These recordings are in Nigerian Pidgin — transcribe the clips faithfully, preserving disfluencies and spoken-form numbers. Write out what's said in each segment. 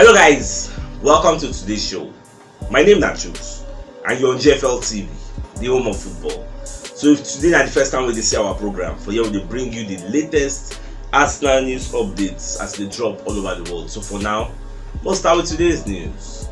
Hello guys, welcome to today's show. My name na Chuks and you're on G F L T V, the home of football. So if today na the first time wey you dey see our program, for here we dey bring you the latest Arsenal news updates as they drop all over the world. So for now, let's start with today's news.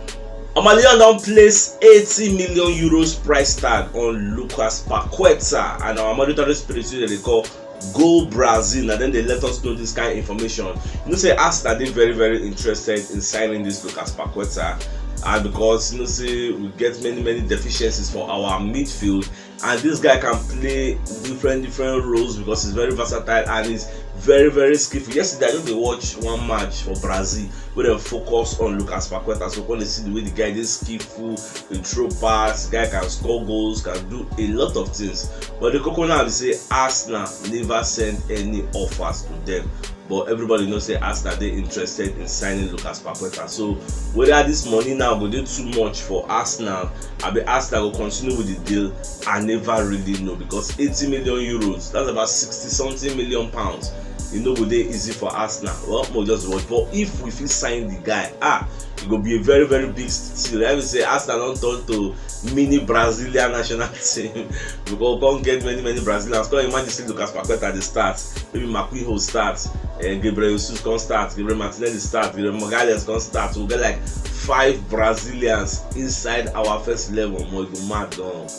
Omo, Lyon don place eighty million euros price tag on Lucas Paqueta and our monitoring spirit wey dem dey call Go Brazil. Na dem dey let us know this kind information. You know say Arsenal dey very very interested in signing this Lucas Paqueta, and because you know say we get many many deficiencies for our midfield, and this guy can play different different roles because he's very versatile and he's very very skillful. Yesterday I just dey watch one match for Brazil wey dem focus on Lucas Paqueta, so come dey see the way the guy dey skillful, dey throw pass, the guy can score goals, can do a lot of things. But the koko now be say Arsenal never send any offers to them. But everybody know say Arsenal dey interested in signing Lucas Paqueta. So whether this money now go dey too much for Arsenal, abi Arsenal go continue with the deal, I never really know, because eighty million euros, that's about sixty something million pounds. E no go dey easy for Arsenal. Well, mo just watch. But if we fit sign the guy, ah, e go be a very very big steal. I mean say Arsenal don turn to mini Brazilian national team. We go come get many many Brazilians. Come imagine say Lucas Paqueta dey start, maybe Marquinhos start, uh, Gabriel Jesus come start, Gabriel Martinelli start, Gabriel Magalhães come start. We get like five Brazilians inside our first eleven. Mo, e go mad gan.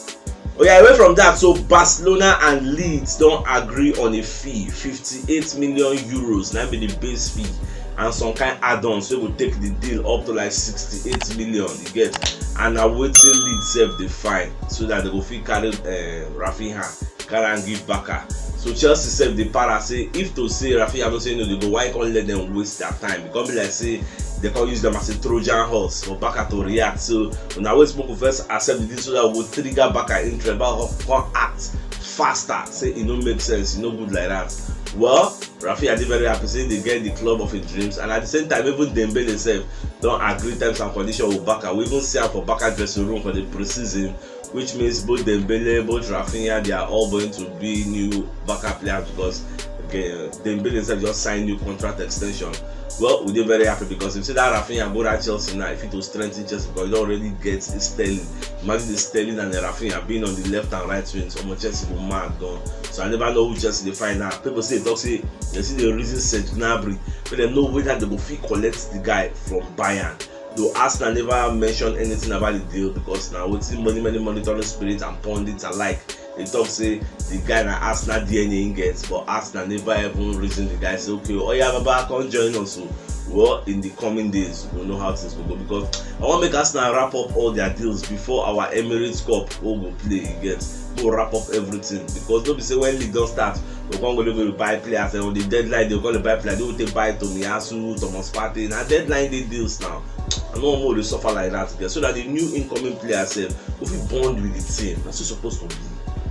Oh yeah, away from that, so Barcelona and Leeds don agree on a fee, fifty-eight million euros, na be the base fee, and some kind add-ons wey go take the deal up to like sixty-eight million. You get, and na wetin Leeds sef dey find so that they go fit carry uh, Rafinha, carry am give Barca. So Chelsea sef dey para say if to say Rafinha no say no, they go why come let them waste their time. E come be like say they come use them as a Trojan horse for Barca to react. So una wait make we first accept the deal so that we go trigger Barca interest, Barca come act faster. Say e no make sense, e no good like that. Well, Rafinha dey very happy say they get the club of his dreams, and at the same time even Dembele sef don agree terms and conditions with Barca. We even see am for Barca dressing room for the pre-season, which means both Dembele, both Rafinha, they are all going to be new Barca players because okay, Dembele sef just sign new contract extension. Well, we dey very happy because if say that Rafinha go that Chelsea now, e fit to strengthen Chelsea because e don already get Sterling. Imagine the Sterling and the Rafinha being on the left and right wings. Omo, Chelsea go mad gan. So I never know who Chelsea dey find now. People still dey talk say they still dey reason Serge Gnabry, but dem know whether they go fit collect the guy from Bayern. Though Arsenal never mention anything about the deal because na wetin many many monitoring spirits and pundits alike dey talk say the guy na Arsenal D N A im get, but Arsenal never even reason the guy say okay, oya baba, come join us o. Well, in the coming days we go know how things go go because I wan make Arsenal wrap up all their deals before our Emirates Cup wey we go play. You get, go wrap up everything because no be say when league don start we come go dey go dey buy players, and on the deadline they go dey buy players, they go take buy Tomiyasu, Thomas Partey. Na deadline day deals now. I no wan make we dey suffer like that again, so that the new incoming players sef go fit bond with the team. Na so e suppose to be.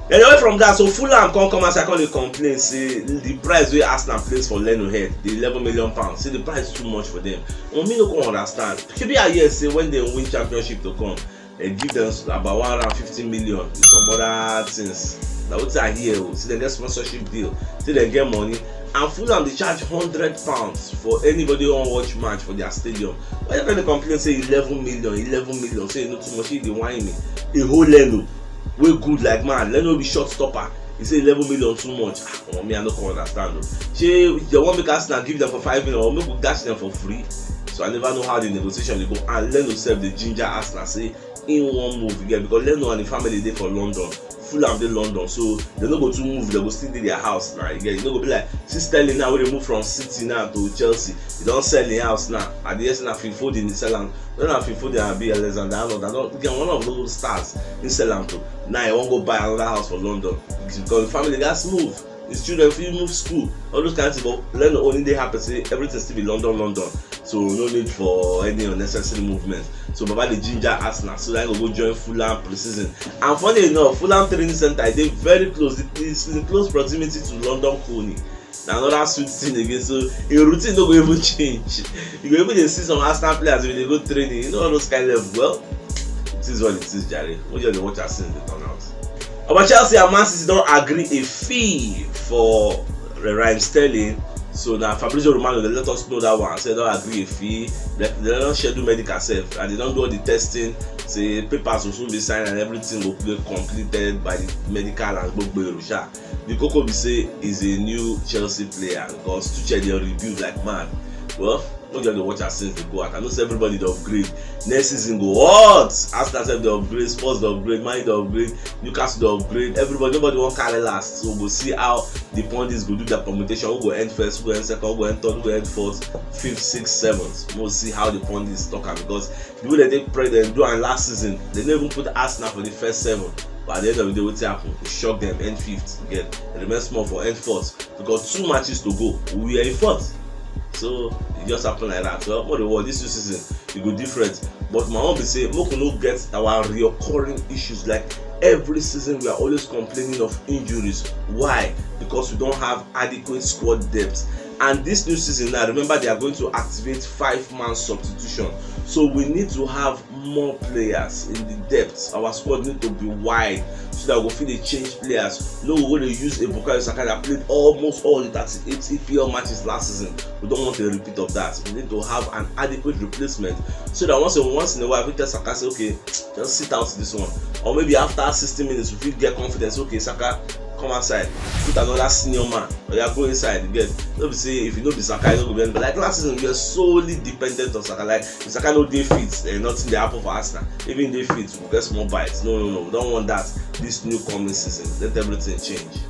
Then away from that, so Fulham come come outside come dey complain say the price wey Arsenal place for Leno head, the eleven million pounds, say the price too much for them. Omo, me no come understand. Shebi I hear say when they win championship to come, they give them about one hundred and fifty million with some other things. Na wetin I hear o. Say they get sponsorship deal, say they get money, and Fulham dey charge hundred pounds for anybody wey wan watch match for their stadium. Why you dey complain say eleven million, eleven million, say e no too much, e dey whine me? A whole Leno wey good like man, Leno be short stopper. He say eleven million too much. Ah, omo, me I no come understand o. Shey they wan make Arsenal give them for five million or make we dash them for free? So I never know how the negotiation dey go. And Leno sef dey ginger Arsenal say im wan move again because Leno and im family dey for London. Fulham dey London, so they no go too move, they go still dey their house na. You get, e no go be like, see Sterling now wey dey move from City now to Chelsea, e don sell im house now. At the end na Phil Foden dey sell am. No, na Phil Foden abi Alexander Arnold, I don get one of those stars im sell am to. Now e wan go buy another house for London because the family gats move. His children fit move school, all those kind of things. But Leno own, e dey happy say everything still be London, London. So no need for any unnecessary movement. So Baba dey ginger Arsenal so that he go go join Fulham pre-season. And funny enough, Fulham training center dey very close. It is in close proximity to London Colney. Na another sweet thing again. So im routine no go even change. You go even dey see some Arsenal players wey dey go training. You know all those kind of, well, it is what it is, jare. We just dey watch as things dey turn out. Omo, Chelsea and Man City don agree a fee for Raheem Sterling So now Fabrizio Romano, they let us know that one. Say they don't agree if he, they, they don't schedule medical self, and they don't do all the testing. Say papers will soon be signed and everything will be completed by the medical and gbogbo erusha. The koko be say is a new Chelsea player because Tuchel dey rebuild like mad. Well, no just dey watch as things dey go out. I know say everybody dey upgrade. Next season go hot. Arsenal sef dey upgrade, Spurs dey upgrade, Man U dey upgrade, Newcastle dey upgrade. Everybody, nobody wan carry last. So we go see how the pundits go do their permutation. Who go end first? Who go end second? Who go end third? Who go end fourth? Fifth, sixth, seventh? We'll see how the pundits talk am because the way they take pre dem do am last season, they no even put Arsenal for the first seven. But at the end of the day, wetin happen? We shock them, end fifth again. It remains small for end fourth because two matches to go. We are in fourth. So it just happened like that. Well, more the world this new season, it go different. But my own be say, make we no get our reoccurring issues. Like every season, we are always complaining of injuries. Why? Because we don't have adequate squad depth. And this new season now, remember, they are going to activate five-man substitution. So we need to have more players in the depth. Our squad need to be wide so that we fit dey change players. No, we go dey use a Bukayo Saka that played almost all the thirty-eight E P L matches last season. We don't want a repeat of that. We need to have an adequate replacement so that once in once in a while, we tell Saka say, okay, just sit out this one. Or maybe after sixty minutes, we fit get confidence. Okay, Saka, come outside, put another senior man, or you go inside again. No be say if you no be Saka, you no go be anybody. Like last season, we were solely dependent on Saka. Like if Saka no dey fit, eh, nothing dey happen for Arsenal. Even dey fit, we get small bites. No, no, no, we don't want that this new coming season. Let everything change.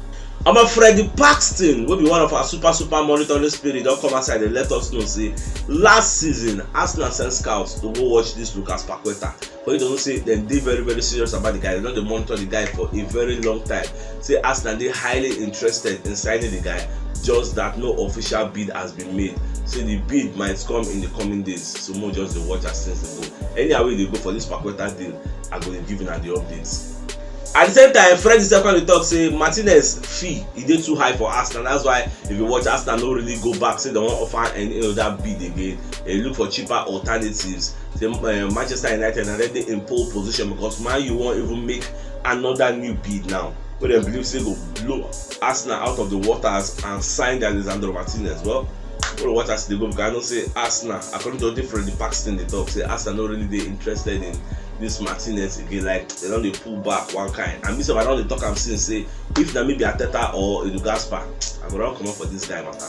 Omo, Freddie Paxton, wey be one of our super, super monitoring spirit, don come outside dey let us know say last season, Arsenal send scouts to go watch this Lucas Paqueta. For you to know say dem dey very, very serious about the guy. Dem don dey monitor the guy for a very long time. Say Arsenal dey highly interested in signing the guy, just that no official bid has been made. Say the bid might come in the coming days. So mo just dey watch as things dey go. Anyhow wey e dey go for this Paqueta deal, I go dey give una the updates. At the same time, Fred himself come dey talk say Martinez fee, e dey too high for Arsenal. That's why if you watch, Arsenal no really go back say dem wan offer any other bid again. Dem look for cheaper alternatives. Say, uh, Manchester United na dem dey in pole position because Man U wan even make another new bid now, wey dem believe say go blow Arsenal out of the waters and sign their Lisandro Martinez. Well, we go watch as e dey go because I know say Arsenal, according to wetin Freddie Paxton dey talk, say Arsenal no really dey interested in this Martinez again. Like, dem don dey pull back one kind. And me sef, I don dey talk am since say if na me be Arteta or Edu Gaspar, I go run comot for this guy matter.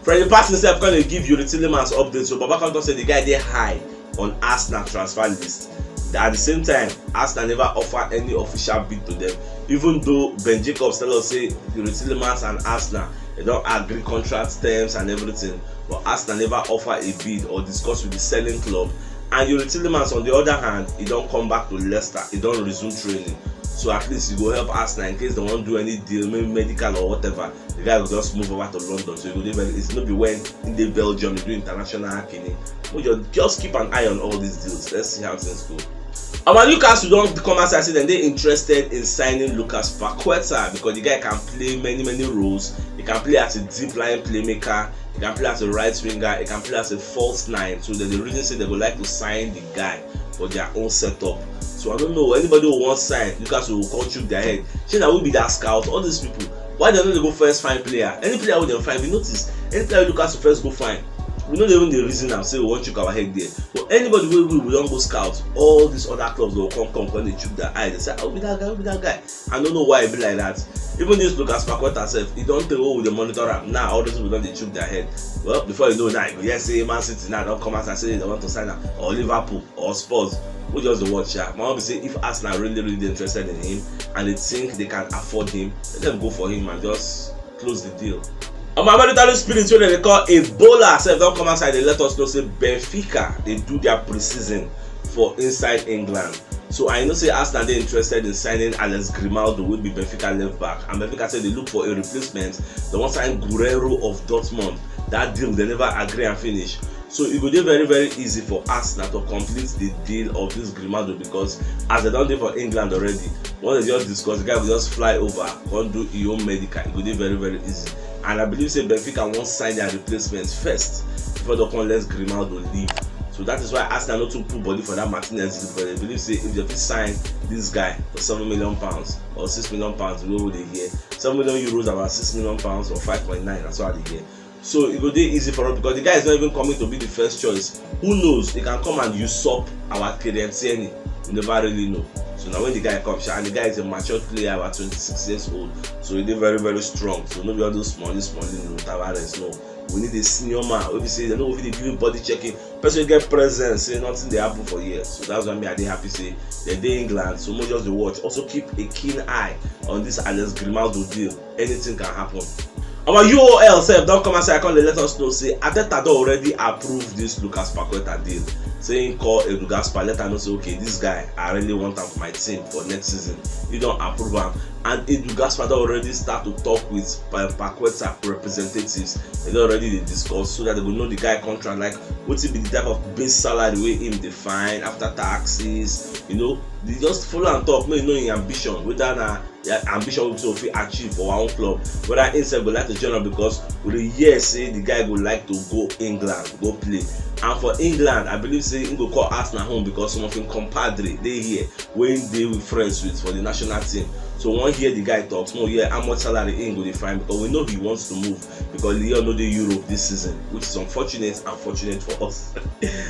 Freddie Paxton sef come dey give Youri Tielemans update. So Baba come talk say the guy dey high on Arsenal transfer list. At the same time, Arsenal never offer any official bid to them. Even though Ben Jacobs tell us say Youri Tielemans and Arsenal, they don agree contract terms and everything, but Arsenal never offer a bid or discuss with the selling club. And Youri Tielemans, on the other hand, he don come back to Leicester. He don resume training. So at least e go help Arsenal in case dem wan do any deal, maybe medical or whatever. The guy go just move over to London, so e go dey very easy. No be when e dey Belgium, e do international kini. We just, just keep an eye on all these deals. Let's see how things go. Our Newcastle don come outside say dem dey interested in signing Lucas Paqueta because the guy can play many, many roles. He can play as a deep line playmaker. He can play as a right winger. He can play as a false nine. So dem dey reason say dem go like to sign the guy for their own setup. So I don't know, anybody who wan sign Newcastle go come chook their head. Shey na we be that scout? All these people, why dem no dey go first find player? Any player wey dem find, we notice, any player wey Newcastle first go find, we no dey even dey reason am say we wan chook our head there. But anybody wey we, we don go scout, all these other clubs go come, come, come dey chook their eye. Dem say, "Ah, who be that guy? Who be that guy?" I no know why e be like that. Even this Lucas Paqueta sef, e don tey wey we dey monitor am. Now all these people don dey chook their head. Well, before you know now, you go hear say Man City now don come out and say dem want to sign am, or Liverpool, or Spurs. We just dey watch, sha. My own be say if Arsenal really, really dey interested in him and they think they can afford him, let them go for him and just close the deal. Omo, American spirit wey dem dey call Ebola sef don come outside dey let us know say Benfica dey do their pre-season for inside England. So I know say Arsenal dey interested in signing Alex Grimaldo, wey be Benfica left back, and Benfica say dey look for a replacement. Dem wan sign Guerreiro of Dortmund. That deal dem never agree and finish. So e go dey very, very easy for Arsenal to complete the deal of this Grimaldo because as dem don dey for England already, once dem just discuss, the guy go just fly over, come do e own medical. E go dey very, very easy. And I believe say Benfica wan sign their replacement first before dem come let Grimaldo leave. So that is why Arsenal no too put body for that Martinez deal, because dem believe say if dem fit sign this guy for seven million pounds or six million pounds, the way we dey hear, seven million euros, about six million pounds or five point nine, that's what I dey hear. So e go dey easy for us because the guy is not even coming to be the first choice. Who knows? He can come and usurp our Kieran Tierney. You never really know. So now when the guy comes, and the guy is a matured player, about twenty-six years old, so he dey very, very strong. So no be all those small, small, no, Tavares, no. We need a senior man. We be say they no fit give you body checking. Person get presence, say nothing dey happen for years. So that's why me I dey happy say they dey England. So we just dey watch. Also keep a keen eye on this Alex Grimaldo deal. Anything can happen. Our U O L sef don come outside, come dey let us know say Arteta don already approve this Lucas Paqueta deal. Say him call Edu Gaspar, let am know say, okay, this guy, I really want am for my team for next season. He don approve am, and Edu Gaspar don already start to talk with Pa- Paqueta representatives. They don already dey discuss so that they go know the guy contract, like wetin be the type of base salary wey him dey find after taxes. You know, they just follow and talk, make you know him ambition, whether na yeah, ambition we so fit achieve for our own club. Whether him sef go like to join us because we dey hear say the guy go like to go England, go play. And for England, I believe say he go call Arsenal home because some of him compadre dey here wey he dey with friends with for the national team. So we wan hear the guy talk, small hear how much salary he go dey find because we know he wants to move because Lyon no dey Europe this season, which is unfortunate, unfortunate for us.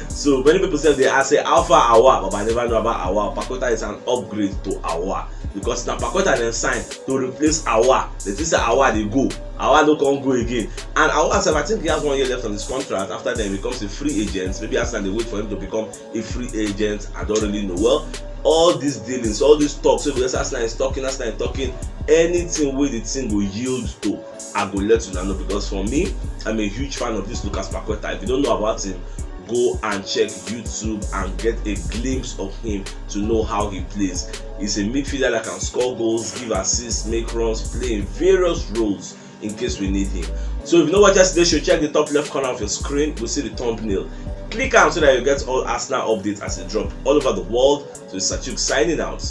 So many people sef dey ask say how far Awa, but I never know about Awa. Paqueta is an upgrade to Awa because na Paqueta dem sign to replace Awa. They think say Awa dey go, Awa no come go again. And Awa sef, I think he has one year left on his contract. After then, he becomes a free agent. Maybe Arsenal dey wait for him to become a free agent. I don't really know. Well, all these dealings, all these talks, so because Arsenal is talking, Arsenal is talking, anything wey the thing go yield to, I go let una know because for me, I'm a huge fan of this Lucas Paqueta. If you don't know about him, go and check YouTube and get a glimpse of him to know how he plays. He's a midfielder that can score goals, give assists, make runs, play in various roles in case we need him. So if you no watch yesterday's show, check the top left corner of your screen. Go see the thumbnail. Click am so that you get all Arsenal updates as they drop all over the world. So it's Sachuk signing out.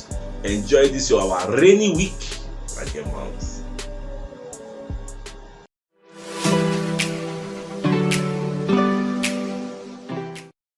Enjoy this your our rainy week like a mouse.